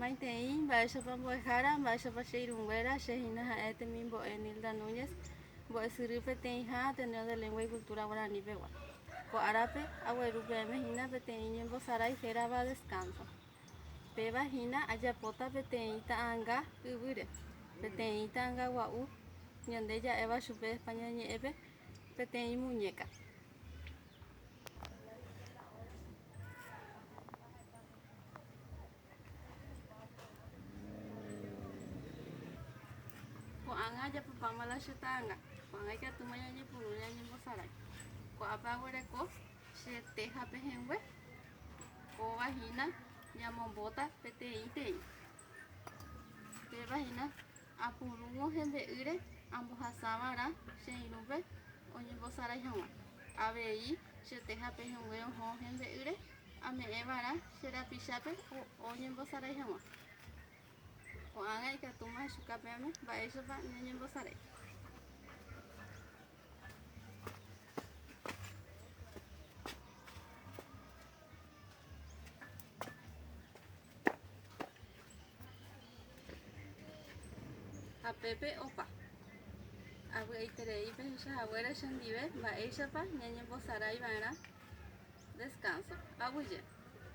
Maitei, mba'éichapa mbo'ehára, mba'éichapa che irũnguéra, che hína ha'e temimbo'e Nilda Núñez, mbo'esyry peteĩha Ateneo de Lengua y Cultura Guarani pegua. Ko árape agueru peẽme hína peteĩ ñembosarái hérava Descanso. Péva hína ajapóta peteĩ ta'anga yvýre, peteĩ ta'anga gua'u ñande ja'éva chupe España ñe'ẽpe peteĩ muñeca. Ko'ág̃a ajapopáma la che ta'anga, ko'ág̃a ikatúma ñañepyrũ ñañembosarái. Ko'ápe aguereko che teja pehẽngue, kóva hína ñamombóta peteĩteĩ. Péva hína apurúvo hembe'ýre ambohasava'erã che irũpe oñembosarái hag̃ua. Avei che teja pehẽngue oho hembe'ýre ame'ẽva'erã che rapichápe oñembosarái hag̃ua. Ko'ág̃a ikatúma ahechuka peẽme mba'éichapa ñañembosarái. Ha pépe opa. Avy'aiterei pehecha haguére chendive mba'éichapa ñañembosarái va'erã. Descanso. Aguyje.